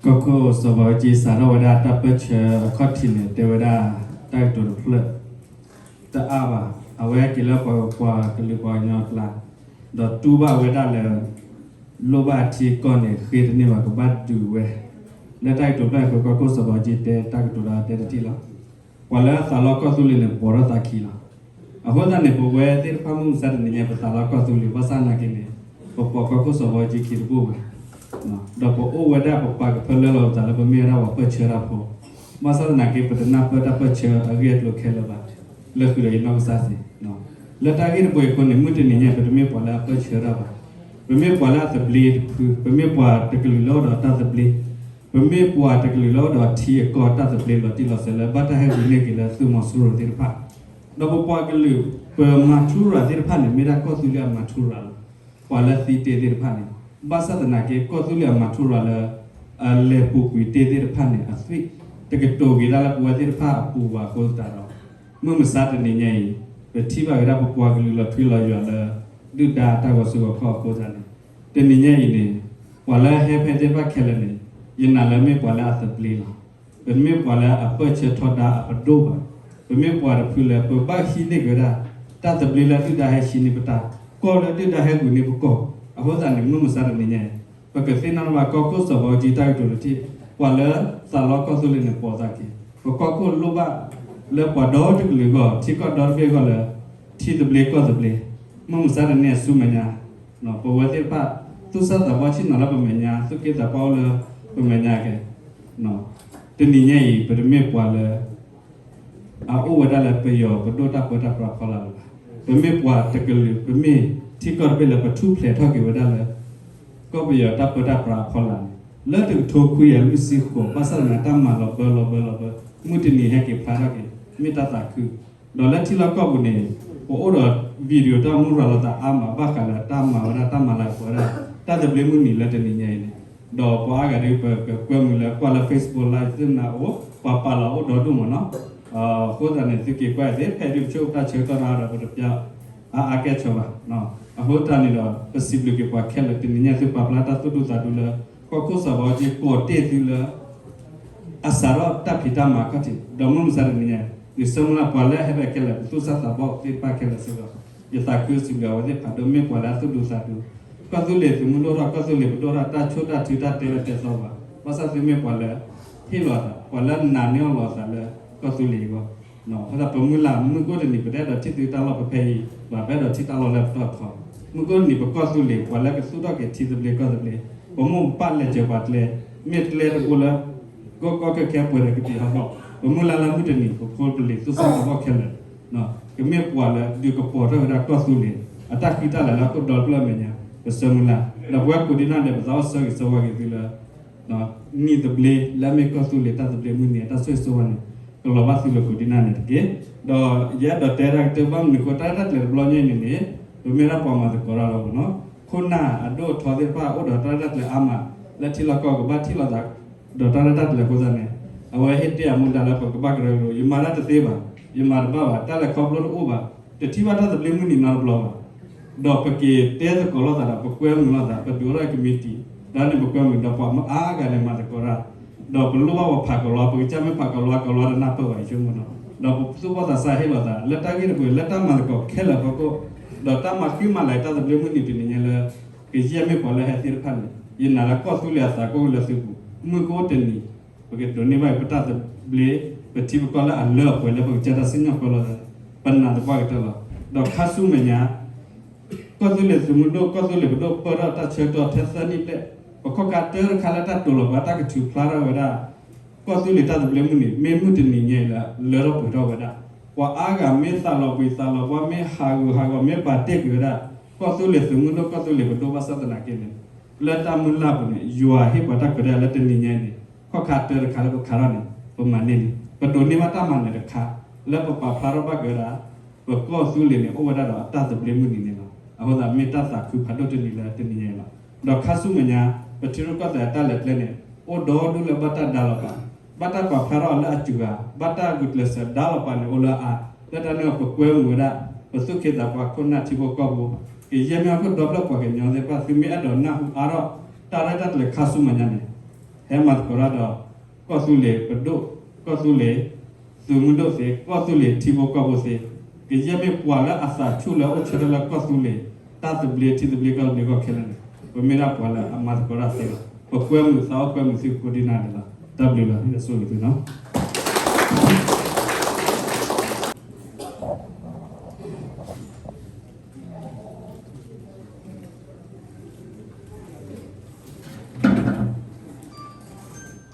ကီၢ်ခိၣ်စီၤဘးအူကၠံစးထီၣ်ဝဲဒၣ်တၢ်ပၢၢ်ဆၢအခီၣ်ထံးန့ၣ် တဲဝဲဒၣ်တၢ်ကတိၤတဖျၢၣ် တအါဘၣ်. အဝဲဟဲက့ၤလၢပှၤကလုာ်ပှၤကညီအကျါ, ဒီးတူၢ်ဘၣ်ဝဲဒၣ်လၢ လိၣ်ဘၣ်အထံအကီၢ်န့ၣ် ဃ့တန့ၢ်ဘၣ် ကဘၣ်ဒုးဝဲ. လၢတၢ်ကတိၤတဖျၢၣ်အဃိ ကီၢ်ခိၣ်စီၤဘးအူကၠံတဲတၢ်ကတိၤဒီးတဲတထံၣ်လီၤ. ပှၤလၢအသးလီကီၢ်သူလ့ၤန့ၣ် ပိာ်ထီၣ်သးခံလီၤ. အဃိသတးန့ၣ် ပဝဲသ့ၣ်တဖၣ်မုၢ်မဆါတနံၤညါ ပသးလီကီၢ်သူလ့ၤ ဘၣ်ဆၣ်သနာ်က့န့ၣ် ပပိာ်ကီၢ်ခိၣ်စီၤဘးအူကၠံခံတဘိၣ်ဘၣ်. ဒီးပအိၣ်ဝဲဒၣ်ပပာ်ကဖၢလၢလီၤပသးလၢပမ့ၢ်ဝဲဒၣ်ပှၤပၢၢ်ဆၢတၢ်ဖိ, ဘၣ်ဆၣ်သနာ်က့ ပတနၢ်ပၢၢ်တၢ်ပၢၢ်ဆၢအဂ့ၢ်အကျိၤခဲလၢာ်ဘၣ်, လၢဃုာ်ဒီးယနီၢ်ကစၢ်စ့ၢ် လၢတၢ်ဂ့ၢ်တဘိအံၤအဃိန့ၣ် မုၢ်တနံၤညါ ပတမ့ၢ်ပှၤလၢအပၢၢ်ဆၢတၢ်ဘၣ်. ပမ့ၢ်ပှၤလၢအသဘျ့တဖု, ပမ့ၢ်ပှၤတကလုာ်လၢအိၣ်ဒီးတၢ်သဘျ့, ပမ့ၢ်ပှၤတကလုာ်လၢအိၣ်ဒီးထံအကီၢ်တၢ်သဘျ့လီၤတံၢ်လီၤဆဲးလၢဘၣ်တၢ်ဟဲဂုာ်န့ၢ်က့ၤလၢသုးမီၤစိရိၤသ့ၣ်တဖၣ်, ဒီးပပှၤကလုာ် ပမၤထူရၤသ့ၣ်တဖၣ်န့ၣ် မ့ၢ်ဒၣ်ကီၢ်သူလ့ၤအမၤထူရၤလီၤ. ပှၤလၢသံတ့ၢ်သ့ၣ်တဖၣ်န့ၣ် ဘၣ်ဆၣ်သနာ်က့ ကီၢ်သူလ့ၤအမၤထူရၤလၢ အလဲၤပူၤကွံာ်တ့ၢ်သ့ၣ်တဖၣ်န့ၣ် အသွံၣ်တကတိၤက့ၤဒၣ်လၢပဝဲသ့ၣ်တဖၣ်အပူၤဘၣ်အဃိသတးဒီး မုၢ်မဆါတနံၤညါအံၤ ပထံၣ်ဘၣ်က့ၤဒၣ်ပပှၤကလုာ်လီၤထွံလီၤယွၤလၢ ဒုၣ်ဒါတၢ်ဂီၤစိဂီၤခီၣ်အဃိသတးန့ၣ် တနံၤညါအံၤန့ၣ် ပှၤလၢဟဲဖဲသ့ၣ်တဖၣ်ခဲလၢာ်န့ၣ် ယနာ်လၢမ့ၢ်ပှၤလၢအသဘျ့လီၤ. ပမ့ၢ်ပှၤလၢအပၢၢ်ဆၢထီဒါအပဒိၣ်ဘၣ်. ပမ့ၢ်ပှၤတဖုလၢပဘၣ်ဟံးန့ၢ်က့ၤဝဲဒၣ် တၢ်သဘျ့လၢဒုၣ်ဒါဟဲဟံးန့ၢ်ပတၢ်, ကီၢ်လၢဒုၣ်ဒါဟဲဂုာ်န့ၢ်ပကီၢ်, အဃိသတးန့ၣ် မုၢ်မဆါတနံၤညါအံၤ ပကသ့ၣ်နီၣ်ဘၣ်ကီၢ်ခိၣ်စီၤဘးအူကၠံတၢ်ကတိၤတထံၣ်, ပှၤလၢသးလီကီၢ်သူလ့ၤန့ၣ်ပိာ်သးခံ, ပကီၢ်ခိၣ်လိၣ်ဘၣ်လၢပှၤဒီတကလုာ်အဂီၢ် ထံကီၢ်ဒီတဘ့ၣ်အဂီၢ်လၢ ထံသဘျ့ကီၢ်သဘျ့, မုၢ်မဆါတနံၤအဆူမဲာ်ညါ ပဝဲသ့ၣ်တဖၣ် သူၣ်စၢ်သးဘီၣ်ဆ့ၣ်နီၤလၢပမဲာ်ညါ သူၣ်က့သးပှၢ်အိၣ်လၢပမဲာ်ညါက့ၤ, တနံၤညါအံၤ ပတမ့ၢ်ပှၤလၢ အအိၣ်ဝဲဒၣ်လၢပယီၤပဒိၣ်တၢ်ပၢတၢ်ပြးအဖီလာ်လၢၤဘၣ်. ပမ့ၢ်ပှၤတကလုာ် ပမ့ၢ်ထံကီၢ်တဘ့ၣ်လၢပထူၣ်ဖျဲးထီၣ်က့ၤဝဲဒၣ်လၢ ကီၢ်ပယီၤတၢ်ပၢတၢ်ပြးအဖီလာ်န့ၣ် လၢတကထိခွံကယၤလွံၢ်ဆံဃိး ဘၣ်ဆၣ်သနာ်က့တၢ်မၤလီၤဘၢလီၤဘၢလီၤဘၢ မုၢ်တနံၤဟဲက့ၤဖျါထီၣ်က့ၤ မ့ၢ်တၢ်သးခု ဒီးလၢထံလီၢ်ကီၢ်ပူၤန့ၣ် ပအိၣ်ဒီး video တၢ်မူရၤလီၤသးအါမး ဘၣ်ဃးလၢတၢ်မၤဝဲဒၣ် တၢ်မၤလၤကပီၤဝဲဒၣ် တၢ်သဘျ့မုၢ်နံၤလၢတနံၤညါအံၤန့ၣ်, ဒီးပှၤအါဂၤဒ်ပကကွဲမုာ်လၢကွၢ်လၢ Facebook Live သ့ၣ်မနၤအိၣ် ပှၤပာ်လီၤအိၣ်ဒီဒူၣ်မးနီၤ. အဃိသတးန့ၣ် သုက့ၤကွၢ်သ့ ဖဲဒ်ပဆိကမိၣ်တၢ်ဆၢကတီၢ်တၢ်ဒီး ပတပျၢ်အါအါကဲၣ်ဆိးဘၣ်. အဃိသတးန့ၣ်ဒီး ပစံးဘျုးက့ၤပှၤခဲလၢာ် တနံၤညါသုပာ်ဖျါတၢ်သူၣ်ဒူသးဒူလၢ ကီၢ်ခိၣ်စီၤဘးအူကၠံကိးတ့ၢ်သုလၢ အစးထီၣ်တၢ်ဖံးတၢ်မၤအခီၣ်ထံး ဒီးမုၢ်မဆါတနံၤညါ ယဆၢမုၢ်လၢ်ပှၤလၢဟဲဖဲခဲလၢာ် ပသူၣ်စၢ်သးဘီၣ်သ့ၣ်တဖၣ်ခဲလၢာ်စ့ၢ်ကီး ယသးခုစံးဘျုးအဝဲသ့ၣ်ဖးဒိၣ် မ့ၢ်ပှၤလၢအသူၣ်ဒူသးဒူ, ကီၢ်သူလ့ၤသုးမုၢ်ဒိၣ်ထီၣ် ကီၢ်သူလ့ၤပဒိၣ်ထီၣ် တၢ်ဆိၣ်တၢ်ထုတၢ်တဲလၢတဲသီဘၣ်, ဘၣ်ဆၣ်သုမ့ၢ်ပှၤလၢ ဟ့ၣ်လီၤသး ပှၤလၢနာ်န့ၢ်အီၣ်လီၤသးလၢ ကီၢ်သူလ့ၤအဂီၢ် အဃိသတးပမုၢ်လၢ် မုၢ်ကအိၣ်တနံၤ ပတအဲၣ်ဒိးထံၣ်သုတၢ်လီၢ်ဖဲဖဲအံၤဘၣ် ပအဲၣ်ဒိးထံၣ်တၢ်လီၢ်လၢပတီၢ်ထီ, မုၢ်ကအိၣ်တနံၤ ပကီၢ်သူလ့ၤ ပှၤလၢကသူၣ်ထီၣ်က့ၤထံသဘျ့ကီၢ်သဘျ့, ပမိၢ်ပပၢ်လဲၤစၢၤပှၤကျဲ, မ့ၢ်ကျဲတဘိလၢ ကီၢ်ကီၢ်ခဲခဲပှဲၤဒီးကသံၣ်ဟီၣ်ဘီၣ်, ပမုၢ်လၢ်လၢမုၢ်တနံၤ ပဖိပလံၤသူၣ်စၢ်သးဘီၣ်ခဲလၢာ် ကမ့ၢ်ပှၤလၢဒုးကပီၤထီၣ်ဝဲဒၣ်ကီၢ်သူလ့ၤ အတၢ်ဃံတၢ်လၤလၢအခိၣ်ဒီတဖျၢၣ်အမဲာ်ညါ ပဆၢမုၢ်လၢ်, ဒီးပဝဲကိးဒံနီၢ်ဒဲး ပသးအိၣ်ဆၢဂ့ၤဆၢဝါက့ၤသုလၢ နံၤသဘျ့လၢအမ့ၢ်ကီၢ်သူလ့ၤတၢ်သဘျ့မုၢ်နံၤအတၢ်ဆိၣ်ဂ့ၤဆိၣ်ဝါန့ၣ် ကလီၤဘၣ်သုလၢကိးဒံနီၢ်ဒဲးတက့ၢ်. ဒီးယအဲၣ်ဒိးတဲတၢ်ကတၢၢ်ဘၣ်မနုၤအဃိ တၢ်ရဲၣ်တၢ်ကျဲၤတဘျီညါအံၤန့ၣ်န့ၣ် ပမ့ၢ်ဒၣ်ပှၤမၤသကိးတၢ်လီၤမးနီၤ, ခိၣ်နၢ်အဒိၣ်အထီသ့ၣ်တဖၣ် အိၣ်ဒီးတၢ်ရဲၣ်တၢ်ကျဲၤအါမး လၢထံလီၢ်ကီၢ် ကဘၣ်ထံၣ်လိာ်သး ဒီးတၢ်ရဲၣ်တၢ်ကျဲၤအဃိသတးန့ၣ် အဝဲဟ့ၣ်တ့ၢ်အမူဒါလၢပကဘၣ်ကရၢကရိ ယမၤတၢ်တသ့ဘၣ်, ယမၤတဘၣ်ဘၣ်, တၢ်လဲၤခီဖျိတအိၣ်ဘၣ်, တထံၣ်ဘၣ်တၢ်သဘျ့မုၢ်နံၤနီတဘျီဘၣ်. ဒီးပက့ၤတဲသကိးလိာ်သးဒီး ပကွဲမုာ်လိာ်သး ပဒုးအိၣ်ထီၣ်ကမံးတံာ် ဒီးန့ၣ်ပကွဲမုာ်ဒီးပှၤမၤအါဂၤန့ၣ်မၤသကိးတၢ်, ဒီးပလိၣ်ဘၣ်ပှၤဖးကလီ ပကစၢ်မ့ၢ်ဖးကလီ ကလီတနၢ်ပၢၢ်ဘၣ် ယဆိကမိၣ်နီၤ, ဒီးပသူၣ်ဘီၣ်သးစၢ်ဟ့ၣ်လီၤသး လၢတၢ်ဂ့ၢ်တဘိ လၢတၢ်မၤသကိးခဲလၢာ်အဖီခိၣ်, ဒီးတၢ်မၤဃံမၤလၤတၢ်သဘျ့မုၢ်နံၤတနံၤညါလၢ ကယဲၢ်မ့ၢ်ပှၤလၢဟဲသ့ၣ်တဖၣ်န့ၣ် ယနာ်လၢကီၢ်သူလ့ၤအသးကအိၣ်လၢသုပူၤ, မုၢ်ကအိၣ်တနံၤ ပကဒိးန့ၢ်ဘၣ်ပတၢ်သဘျ့ ပထံပကီၢ်လၢအလၢအပှဲၤလၢပကစၢ်တၢ်စံၣ်ညီၣ်ကွဲးလီၤသးန့ၣ် ပနာ်သပှၢ်ကတၢၢ်လီၤ. ဒီးခါဆူမဲာ်ညါ ကီၢ်သူလ့ၤသုးမုၢ်ဒိၣ် ကီၢ်သူလ့ၤပဒိၣ်ပၢၢ်ထီၣ်တၢ်ဆၢကတီၢ်ထဲသၢနံၣ်ဘျဲၣ် ပခီၣ်ခါတၢတခါလၢတၢ်တိာ်လီၤပှၤတၢ်ကထုးဖျါထီၣ်ဝဲဒၣ် ကီၢ်သူလ့ၤတၢ်သဘျ့မုၢ်နံၤ မ့ၢ်မုၢ်တနံၤညါအံၤလၢလၢထီၣ်ပှဲၤထီၣ်ဝဲဒၣ် ပှၤအါဂၤမ့ၢ်သးလီၤဘှံးသးလီၤဘှါ မ့ၢ်ဟးဂူာ်ဟးဂီၤ မ့ၢ်ပာ်တ့ၢ်ကွံာ်ဝဲဒၣ် ကီၢ်သူလ့ၤသုးမုၢ်ဒိၣ် ကီၢ်သူလ့ၤပဒိၣ်ဘၣ်ဆၣ်သနာ်က့န့ၣ် လၢတၢ်မုၢ်လၢ်ပူၤန့ၣ် ယွၤဟ့ၣ်ပှၤတၢ်ခွဲးတၢ်ယာ်လၢတနံၤညါအံၤန့ၣ် ခီၣ်ခါတၢတခါလၢပခါထီၣ်န့ၣ် ပမၤန့ၢ်လံ. ပဒိးန့ၢ်ဘၣ်တၢ်မၤနၢၤတခါ လၢပပာ်ဖျါထီၣ်ဘၣ်က့ၤဝဲဒၣ် ပကီၢ်သူလ့ၤန့ၣ် အိၣ်ဝဲဒၣ်ဒီးအတၢ်သဘျ့မုၢ်နံၤန့ၣ်လီၤ. အဃိသတးမ့ၢ်တၢ်သးခုဖးဒိၣ်တနံၤလၢတနံၤညါအံၤလီၤ. ဒီးခါဆူမဲာ်ညါ ပထံရူၢ်ကီၢ်သဲးအတၢ်လဲၤကျဲန့ၣ် အိၣ်ဒီဒူၣ်လၢဘၣ်တၢ်ဒါလီၤပာ်, ဘၣ်တၢ်ပာ်ဖျါထီၣ်အီၤလၢအစှၤဂၤ, ဘၣ်တၢ်ဂုာ်ကျဲးစၢးဒါလီၤပာ်န့ၣ် အိၣ်လၢအါ, လၢတၢ်န့ၣ်အဃိ ပကွဲမုာ်ဝဲဒၣ် ပသူၣ်က့သးပှၢ်ခိၣ်နၢ်ထံဖိကီၢ်ဖိ ကယဲၢ်မ့ၢ်ဟီၣ်ခိၣ်ဒီဖျၢၣ်ပှၤကညီသ့ၣ်တဖၣ် သုမ့ၢ်အဲၣ်ဒိးနၢ်ဟူအါထီၣ် တၢ်ရဲၣ်တၢ်ကျဲၤခါဆူမဲာ်ညါန့ၣ် ဟဲမၤသကိးတၢ်ဒီး ကီၢ်သူလ့ၤပဒိၣ်, ကီၢ်သူလ့ၤသုးမုၢ်ဒိၣ်သ့, ကီၢ်သူလ့ၤထံဖိကီၢ်ဖိသ့, ကယဲၢ်မ့ၢ်ပှၤလၢအသးဆူၣ်လၢအအိၣ်ဆၢထၢၣ်လၢကီၢ်သူလ့ၤ တၢ်သဘျ့ထံသဘျ့ကီၢ်သဘျ့ဂီၢ်ခဲလၢာ်န့ၣ် ပမ့ၢ်ဒၣ်ပှၤလၢအမၤသကိးတၢ်သ့လီၤ. ပကွဲမုာ်သးအိၣ်ကွဲမုာ်သုကိးဒံးနၤန့ၣ်လီၤ. တၢ်ဘျုးလီၤ. ယွၤဆိၣ်ဂ့ၤသုနီၤ.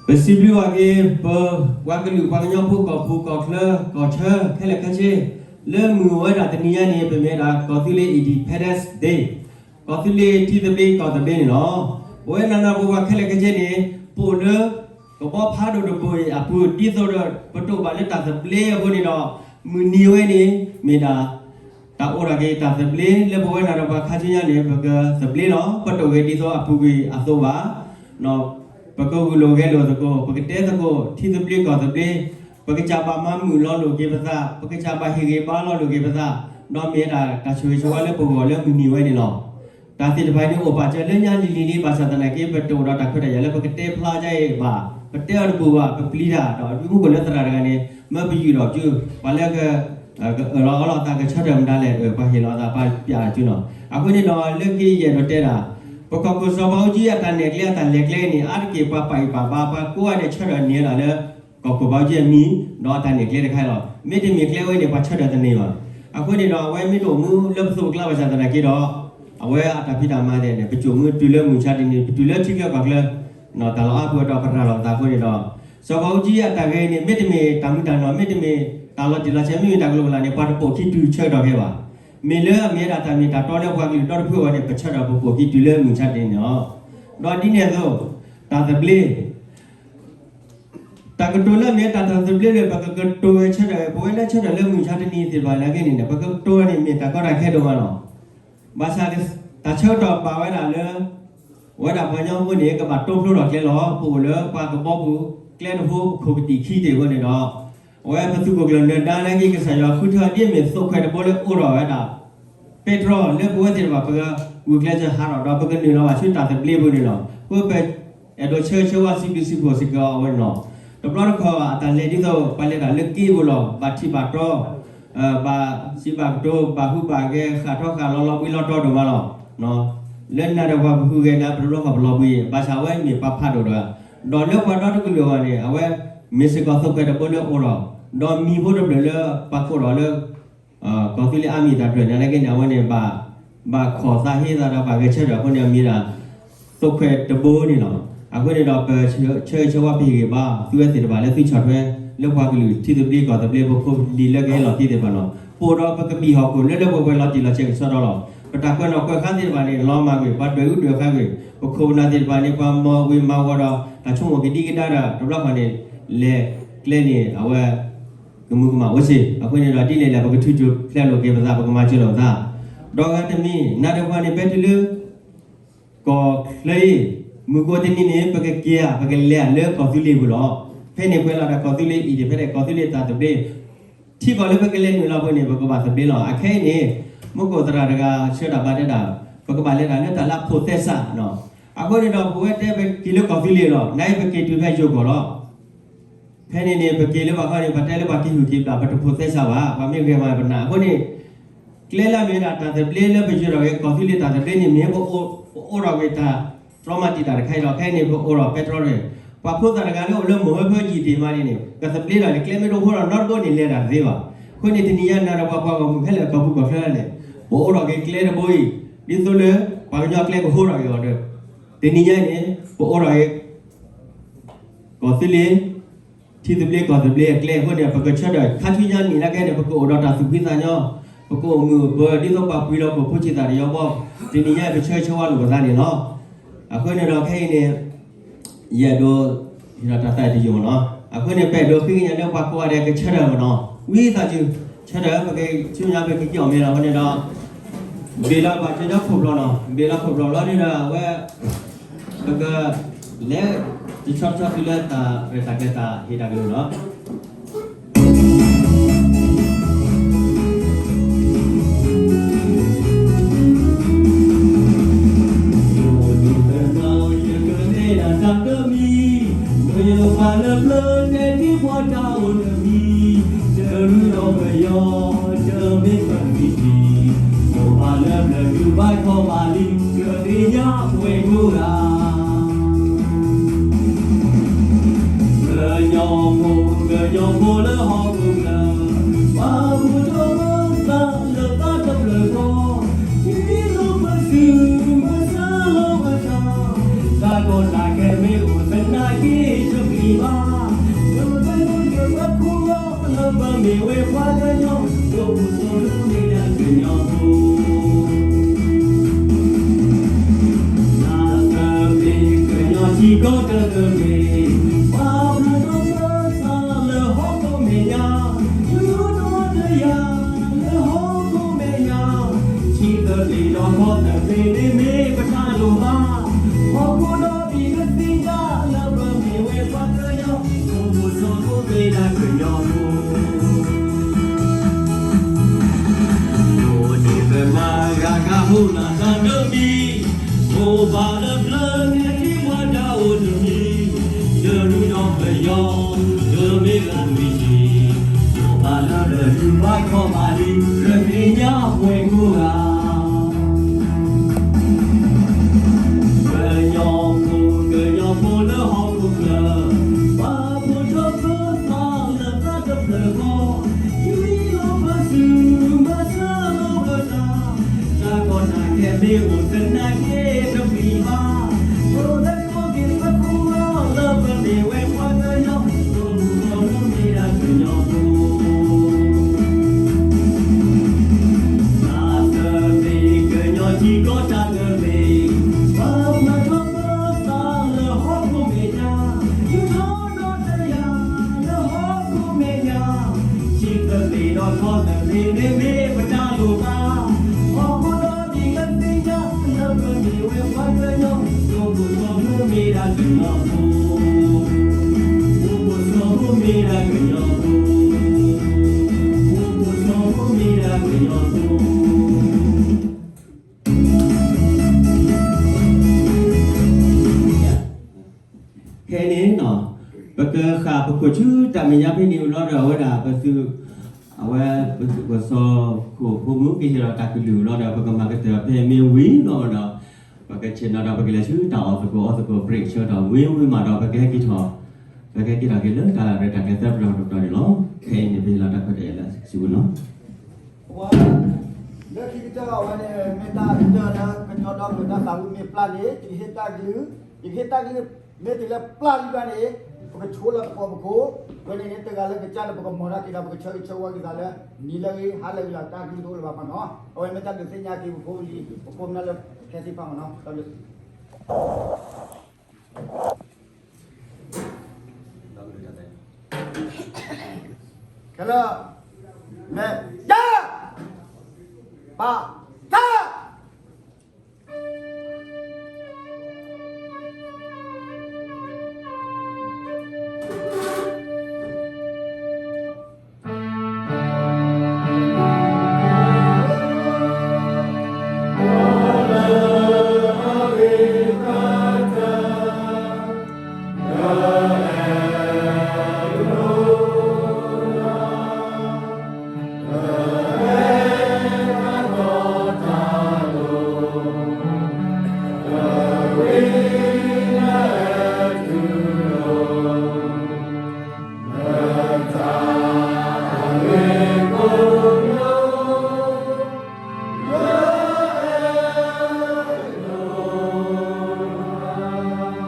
ပစံးဘျုးဘၣ်က့ၤ ပပှၤကလုာ်ပှၤကညီဖိကီၢ်ပူၤကီၢ်ချၢကီၢ်ဆၢခဲလၢာ်ခဲဆ့ လၢမုၢ်ဝဲဒၣ်တနံၤညါန့ၣ် ပမ့ၢ်ဒၣ်ကီၢ်သူလ့ၤ Independence Day ကီၢ်သူလ့ၤထံသဘျ့ကီၢ်သဘျ့န့ၣ်လီၤ. ပဝဲနၤဒီးပပှၤခဲလၢာ်ခဲဆ့န့ၣ် ပအိၣ်လၢ ကဘီဖးဒိၣ်တဘိအံၤအပူၤ ဒ်သိးဒီးပတိာ်ဘၣ်လၢတၢ်သဘျ့အဃိန့ၣ်ဒီး မုၢ်နံၤဝဲန့ၣ် မ့ၢ်ဒၣ် တၢ်အိၣ်ထီၣ်က့ၤတၢ်သဘျ့လၢပဝဲနၤဒီးပှၤခါဆူညါန့ၣ် ပကသဘျ့လီၤ. ပတိာ်က့ၤဒ်သိးအပူၤကွံာ်အသိးဘၣ် ပကဂုာ်လိာ်ဂဲၤလိာ်သကိး ပကတဲသကိးထံသဘျ့ကီၢ်သဘျ့ ပကစၢ်ဘၣ်မၤမုာ်လီၤလိာ်က့ၤပသး ပကစၢ်ဘၣ်ဟ့ၣ်ဂ့ၤဘါလီၤလိာ်က့ၤပသး ဒီးမ့ၢ်ဝဲဒၣ်တၢ်ဆိၣ်ဂ့ၤဆိၣ်ဝါလၢပဂီၢ်လၢမုၢ်နံၤဝဲန့ၣ်လီၤ. တၢ်သ့ၣ်တဖၣ်န့ၣ်အိၣ်ပာ်စၢၤလၢညါလံၤလံၤလံ ဘၣ်ဆၣ်သနာ်က့ ပတအိၣ်ဒီးတၢ်ခွဲးတၢ်ယာ်လၢပကတဲဖျါဒ်အံၤဘၣ် ပတဲအီၤတဘူၣ်ဘၣ် ပပျံၤတၢ် ဒီးဒုးမူခိၣ်လၢသရၣ်တဂၤန့ၣ် မၢပယူာ်ဒီးကၠူ ပှၤလၢ ကအၢၣ်လီၤအီလီၤသးကဆၢထၢၣ်မတၤလဲၣ် ပှၤဟ့ၣ်လီၤသးပှၤပျးကၠူနီၤ. အဃိန့ၣ်ဒီးလၢခံယအဲၣ်ဒိးတဲဒၣ် ပကီၢ်ခိၣ်စီၤဘးအူကၠံအတၢ်နဲၣ်ကျဲအတၢ်လဲၤကျဲန့ၣ် အါတက့ၢ်ပှၤပာ်ဂံၢ်ပာ်ဘါ ပှၤကိးဂၤဒဲးဆၢထၢၣ်န့ၢ်ဒၣ်လၢ ကီၢ်ခိၣ်ဘးအူကၠံအမံၤ ဒီးအတၢ်နဲၣ်ကျဲတခါလီၤ. မ့တမ့ၢ်ကျဲဝဲန့ၣ် ပှၤဆၢထၢၣ်တန့ၢ်ဘၣ်. အဃိန့ၣ်ဒီးအဝဲမ့ၢ်တအိၣ်မူလၢပသိးပကျါဘၣ်ဆၣ်သနာ်က့ဒီး အဝဲအတၢ်ဖံးတၢ်မၤသ့ၣ်န့ၣ် ပစိာ်မူတုၤလၢမုၢ်ဆါတနံၤ ပတုၤလၢထံချၢကီၢ်ချၢ တၢ်လီၤအါပူၤအတီၢ်ပရၤလီၤပသးအဃိန့ၣ်ဒီး စီၤဘးအူကၠံအတၢ်ဂ့ၤန့ၣ် မ့တမ့ၢ်တၢ်မူတၢ်နီၢ် မ့တမ့ၢ်တၢ်လီၤတံၢ်လီၤဆဲး မ့မ့ၢ်တၢ်ကလိၤကလၤန့ၣ် ပှၤတပိာ်ခံတုၤဆၢကတီၢ်ခဲဘၣ်. မ့ၢ်လၢအမ့ၢ်ဝဲဒၣ်တၢ်မ့ၢ်တၢ်တီလၢပှၤကလုာ်ဒီတဖုအဂီၢ်န့ၣ် ပဆၢထၢၣ်ပပိာ်ခံတုၤလၢမုၢ်ဆါတနံၤန့ၣ်လီၤ. ဒီးဒ်န့ၣ်အသိး တၢ်သဘျ့ တၢ်ကတိၤလၢမ့ၢ်တၢ်တၢ်သဘျ့လၢ ပကကတိၤဝဲဆၢထၢၣ် ပဝဲလၢဆၢထၢၣ်လၢမုၢ်ဆါတနံၤသ့ၣ်တဖၣ်နာ်က့န့ၣ် ပကကတိၤဝဲန့ၣ်မ့ၢ်တၢ်ကီတၢ်ခဲဒိၣ်မးလီၤ. ဘၣ်ဆၣ်တၢ်ဆၢကတီၢ်ဘၣ်ဝဲဒၣ်လၢ အဝဲဒၣ်ပှၤကညီဖိန့ၣ် ကဘၣ်တိဖျိထီၣ်ကျဲလီၤ. ပအိၣ်လၢပှၤကဘီပူၤ ကျဲတဘိ ပခိၣ်ကတံၢ်ခံသ့ၣ်အဃိန့ၣ်ဒီး အဝဲပသုးခိၣ်ကျၢၢ်နၢၤဒါနာ်က့ ကစၢ်ယွၤဃုထၢဒ်အမ့ၢ်သိးခွဲးတဘိလၢအိးထီၣ်ဝဲဒၣ် ပဲတြီလၢပဝဲသ့ၣ်တဖၣ် ပကဂုာ်ကျဲးစၢးဟးထီၣ်ဒီး ပကနုာ်လီၤဘၣ်ဆူတၢ်သဘျ့ပူၤန့ၣ်လီၤ. အဃိပအဲၣ်ဒိးဆၢဂ့ၤဆၢဝါစံးဘျုးစံးဖှိၣ်စ့ၢ်ကီးအဝဲန့ၣ်လီၤ. တဘျီတခီၣ်အတၢ်လဲၤဒ်သိးပှၤလဲၤတၢ်လၢက့ပူၤလီၤ. ဘၣ်ထံၣ်ဘၣ်တီ ဘၣ်စံးဘၣ်ကတိၤ ဘၣ်ဟူးဘၣ်ဂဲၤ ဃၣ်ထီၣ်ဃၣ်လီၤလီၤဘှံးလီၤတီၤဒိၣ်မးလီၤ. လၢနၤဒီးပှၤပဟူးဂဲၤနၤ ပတဘျီဃီပလီၤဘှံး ဘၣ်ဆၣ်အဝဲမ့ၢ်ပှၤဖးဒိၣ်တဂၤ ဒီးလၢပှၤဒီတကလုာ်အဂီၢ်န့ၣ် အဝဲမ့ၢ်စ့ၢ်ကီးသိးခွဲးတဘိလၢအိးထီၣ် ဒီးမံၤဖိတဖျၢၣ်လၢပှၤကိးထီၣ်လၢ ကီၢ်သူလ့ၤအါမံၤတၢ်ဒွဲၣ်န့ၣ် နာ်က့န့ၣ် အဝဲန့ၣ် ဘၣ်ခီၣ်သးဟ့သးဒီးဘၣ်ဂဲၤဆၢထၢၣ်အဃိန့ၣ် အမံၤဒၣ် သိးခွဲးတဘိန့ၣ်လီၤ. အဃိန့ၣ်ဒီး ပဆၢဂ့ၤဆၢဝါပဟ့ၣ်ဂံၢ်ဘါ သုဝဲသ့ၣ်တဖၣ်လၢသုဆီၣ်ထွဲ လၢပှၤကလုာ်ထံသဘျ့ကီၢ်သဘျ့ ပဖိပလံၤလၢကဟဲလီၤသ့သ့ၣ်တဖၣ်လီၤ. ပအိၣ်ဒီးပကဘံၣ်ဟီၣ်ခိၣ်လၢလၢပှဲၤပှဲၤလီၤတံၢ်လီၤဆဲးကစီဒီလီၤ. ပတၢ်ကွဲးနီၣ်ကွဲးဃါသ့ၣ်တဖၣ်န့ၣ် လီၤမၢ်ကွံာ် ပှၤဒွဲၣ်အူဒွဲၣ်ဃါကွံာ် ပခိၣ်ပနၢ်သ့ၣ်တဖၣ်န့ၣ် ပှၤမၤဝံၤမၤဝီၤဒီး တၢ်ဆိကမိၣ်ကဒံကဒါဒီး တဘျီဃီန့ၣ် လဲၤကျဲန့ၣ် အဝဲ ကမူၤကမၣ်အိၣ်စ့ၢ် အဃိန့ၣ်ဒီး ဒ်လဲၣ်လဲၣ် ပကထုးထီၣ်ဖျဲးလိာ်က့ၤပသး ပကမၤစၢၤလိာ်ပသး ဒီးဂၤတမံၤ နၤဒီးပှၤန့ၣ် ပတုၤလၢ ကီၢ်ချၢအံၤ မုၢ်ကအိၣ်တနံၤန့ၣ် ပကက့ၤဧါ ပကလဲၤဧါလၢကီၢ်သူလ့ၤပူၤလီၤ. ဖဲန့ၣ်ပှဲၤလီၤဒီးကီၢ်သူလ့ၤအံၤ ဖဲန့ၣ်ကီၢ်သူလ့ၤတၢ်သဘျ့ ထံကီၢ်လၢပကလဲၤနုာ်လီၤပူၤန့ၣ် ပကဘၣ်သဘျ့လီၤ. အခဲအံၤန့ၣ် မူခိၣ်သရၣ်တဂၤဆှၢတၢ်ဘၣ်တဲဒၣ် ပကဘၣ်လဲၤတၢ်လၢတၢ်လၢအဖိးသဲစး အဃိန့ၣ်ဒီး ပဝဲတဲပက့ၤလၢကီၢ်သူလ့ၤလီၤ. နအံၤပက့ၤတုၤဖဲယိၤကီၢ်လီၤ. ဖဲန့ၣ်န့ၣ် ပက့ၤလၢပှၤဃီန့ၣ် ပှၤတဲလၢပှၤက့ၤဟူးက့ၤဘျၣ် ပတဖိးသဲစးဘၣ် ပှၤမ့ၢ်ဂဲၤမၤပနာ်အဃိန့ၣ် ကျဲလၢအမ့ၢ်ဒၣ်တၢ်သဘျ့လၢပယၢၤထီၣ်က့ၤ ကီၢ်သူလ့ၤတၢ်သဘျ့န့ၣ် မ့ၢ်ပအိးထီၣ်က့ၤတၢ်တြီမၤတံာ်တာ်တခါအံၤဒီး ခဲအံၤန့ၣ် ပအိးထီၣ်ပဲတြီန့ၣ် ပှၤဖိသၣ်တဂၤလၢအိၣ်လၢမိၢ်ဟၢဖၢယံာ်တ့ၢ်မးန့ၣ်န့ၣ် ကသဘျ့ဒီးန့ၣ် ကျဲမ့ၢ်တအိၣ်ဖှိၣ်ထီၣ်နီတဘိန့ၣ် လဲၤတၢ်တသ့ဘၣ်. အဃိန့ၣ် တနံၤညါနၤဒီးပှၤပှၤဂီၢ်မုၢ်ခဲလၢာ်ကီၢ်ပူၤကီၢ်ချၢန့ၣ် ပအိးထီၣ်က့ၤကျဲတဘိအံၤ ဒ်သိးလၢ ပှၤကညီကျဲကဟိထီၣ်က့ၤအီၤဒီး တနံၤညါန့ၣ် ပအိးထီၣ်က့ၤ ကီၢ်သူလ့ၤ ထံသဘျ့ကီၢ်သဘျ့အကျဲအဃိန့ၣ် ပကဆၢထၢၣ် ခါဆူညါနံၣ်လၢကဟဲန့ၣ် ပကအိၣ်ဒီးတၢ်သူၣ်ဖှံသးညီ ပကအိၣ်မုာ်အိၣ်ပၢၤ ဒ်သိးပှၤပှံၤလီၤခိၣ်ဖိဆံးသးတယီဘီ တနံၤညါပဆၢဂ့ၤဆၢဝါလိာ်ပသးန့ၣ်လီၤ. အဃိန့ၣ်ဒီးခဲအံၤန့ၣ် ယအဲၣ်ဒိး ဟ့ၣ်ဒီးတၢ်သးတယုၢ်မ့ၢ်နီၤ အဃိန့ၣ် ပအဲၣ်ဒိးဃ့ကညးလၢပှၤကိးဂၤဒဲးကဆၢထၢၣ်မ့ၢ်နီၤ ဝံသးစူၤ ဆၢထၢၣ် ပကဆူညါပကက့ၤအီၣ်မ့ၢ်လီၤ အဃိန့ၣ်ဒီး ဘ့ၣ်လီၤဘၣ်က့ၤဒီးခိၣ်ဖျီၣ်နီၤ ဘ့ၣ်လီၤခိၣ်ဖျီၣ်လီၤန့ၣ်ဒီး အဝဲ ပက လဲၤ တဆီတဆီတုၤလၢတၢ်ရဲၣ်တၢ်ကျဲၤတၢ်ဟ့ၣ်တၢ်ကလုၢ်နီၤ တၢ်အိၣ်တမံၤ, တရူးဒီးပယီၤ, တမ့ၢ်ပမ့ၢ်တံၤ, မိၢ်ပၢ်လၢပျၢၤဒုးဘၣ်ခီၣ်ဘၣ်လံ, ကသ့ၣ်ညါပှဲၤကိးဂၤ ကညီဖိ, ကညီဖိလၢဟီၣ်ခိၣ်ချၢ, ပာ်ဖှိၣ်ထီၣ်ပသးလၢသးတဖျၢၣ်ဃီ, ဟံးလိာ်ပစု, မၤစၢၤလိာ်ပသး, တၢ်ကီတၢ်ခဲမ့ၢ်အိၣ်သနာ်က့တပျံၤဘၣ်, ပဘၣ်ဒိးန့ၢ်ပခိၣ်လီၤ, လၢပမ့ၢ်ဝဲပှၤကညီ, ဒိၣ်စိလၢမ့ၢ်ဒၣ်ကညီဖိ တၢ်သဘျ့ကညီထံကီၢ်တၢ်သဘျ့, ပာ်ဖျါထီၣ်ပသးလၢဟီၣ်ခိၣ်မဲာ်ညါ, ယူၤဒီတယၤလၢဟီၣ်ခိၣ်မဲာ်ညါ, ထံသဘျ့ဒီးကီၢ်သဘျ့န့ၣ်မ့ၢ်ပတၢ်လိၣ်ဘၣ်, ဟီၣ်ခိၣ်ဒီဘ့ၣ်ကသ့ၣ်ညါလၢပမ့ၢ်ဝဲပှၤကညီ, ဒိၣ်စိလၢမ့ၢ်ဒၣ်ကညီဖိ ဒိးန့ၢ်ပမၤဂၤကဟူးနၢ်တၢ်ဒၢမံၤ, မိၢ်ပၢ်လၢပျၢၤန့ၣ်ထံၣ်ပှၤတၢ်အိၣ်တမံၤ, တရူးဒီးပယီၤ, တမ့ၢ်ဂၤမ့ၢ်တံၤ, မိၢ်ပၢ်လၢပျၢၤဒုးဘၣ်ခီၣ်ဘၣ်လံ, ကသ့ၣ်ညါပှဲၤကိးဂၤ ကညီဖိ, ကညီဖိလၢဟီၣ်ခိၣ်ချၢ, ပာ်ဖှိၣ်ထီၣ်ပသးလၢသးတဖျၢၣ်ဃီ, ယူၤလိာ်ပစု, မၤစၢၤလိာ်ပသး, တၢ်ကီတၢ်ခဲမ့ၢ်အိၣ်သနာ်က့တပျံၤဘၣ်, ဒိးန့ၢ်ပခိၣ်လီၤ, လၢပမ့ၢ်ဝဲပှၤကညီ, ဒိၣ်စိလၢမ့ၢ်ဒၣ်ကညီဖိ တၢ်သဘျ့ကညီထံကီၢ်တၢ်သဘျ့, ပာ်ဖျါထီၣ်ပသးလၢဟီၣ်ခိၣ်မဲာ်ညါ, ယူၤဒီတယၤလၢဟီၣ်ခိၣ်မဲာ်ညါ, ထံသဘျ့ဒီးကီၢ်သဘျ့န့ၣ်မ့ၢ်ပတၢ်လိၣ်ဘၣ်, ဟီၣ်ခိၣ်ဒီဘ့ၣ်ကသ့ၣ်ညါလၢပမ့ၢ်ဝဲပှၤကညီ, ဒိၣ်စိလၢမ့ၢ်ဒၣ်ကညီဖိ ဒိၣ်စိလၢမ့ၢ်ဒၣ်ကညီဖိ, ဒိၣ်စိလၢမ့ၢ်ဒၣ်ကညီဖိ ခဲအံၤန့ၣ်, ပကဃၣ်ပခိၣ်ဆူတၢ်မဲာ်ညါဖဲန့ၣ်ဝံၤလီၤဒီး အဝဲဒၣ်ပသုး, အဝဲပသုးကစီၣ်ခိၣ်ဖိမုၣ်ကဟ့ၣ်လီၤတၢ်ကလုၢ်လီၤဒီး ပကမၤကတၢၢ်ဖဲမ့ၢ်ဝံၤလီၤဒီး, ပကဆ့ၣ်နီၤဒီးပကလဲၤဆူတၢ်အီၣ်သကိးအီသကိး break ဆၢထီၣ်ဝံၤဝံၤမးဒီး ပကဟဲက့ၤထီၣ်, ပကဟဲက့ၤထီၣ်က့ၤလၢတၢ်ရဲၣ်တၢ်ကျဲၤသၢဖျၢၣ်တဖျၢၣ်န့ၣ်လီၤ. ခဲအံၤန့ၣ် ပဟ့ၣ်လီၤတၢ်ခွဲးတၢ်ယာ်လၢစုပူၤလီၤ. လၢခံကတၢၢ်အဝဲန့ၣ် မ့ၢ်တၢ်ကတၢၢ်လၢကညီဒီကလုာ်တၢ်သးဝံၣ်မ့ၢ်ပျၢ်န့ၣ် ယကဟ့ၣ်တၢ်ကလုၢ်, ယကဟ့ၣ်တၢ်ကလုၢ်, မ့ၢ်တုၤလၢပျၢ်လံဘၣ်န့ၣ် ပကဆိလီၤသကိးပခိၣ်, ဝဲန့ၣ်န့ၣ် တဂၤလၢကစၢ်န့ၣ် ပကမၤတၢ်က့ၤဒီး ပကဆၢဂ့ၤဆၢဝါက့ၤသးလၢ နံၤလၢအဂ့ၤ ဟါလၢအဂ့ၤလီၤ. တၢ်ကလုၢ်တအိၣ်လၢၤဘၣ်မးနီၤ. အဝဲမ့ၢ်တၢ်ဒုးသ့ၣ်ညါက့ၤပဖိလံၤ ပဖိမနုၤလၢ ခဲစံးဖးမးနီၤ. တၢ်ဘျုး ခဲလၢာ်, မဲာ်, ယၤ, ပၢ်,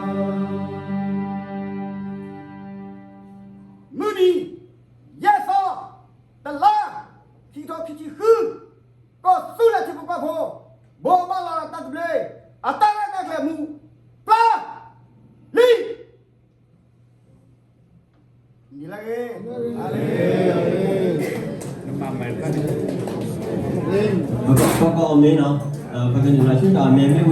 တၢ်မုၢ်နံၤ ယဲၢ်သီ တလါ ခံကထိခံဆံဃု, ကီၢ်သူလ့ၤထံဖိကီၢ်ဖိ ဘိးဘၣ်လီၤတၢ်သဘျ့ အတၢ်ရဲၣ်တၢ်ကျဲၤမူး ပျၢ်လံ နံၤလၢအဂ့ၤ ပကီၢ်မ့ၢ်နီၤ, ပကနုာ်လီၤဆူတၢ်အီၣ်မ့ၢ်မ့ၢ်ဝံၤ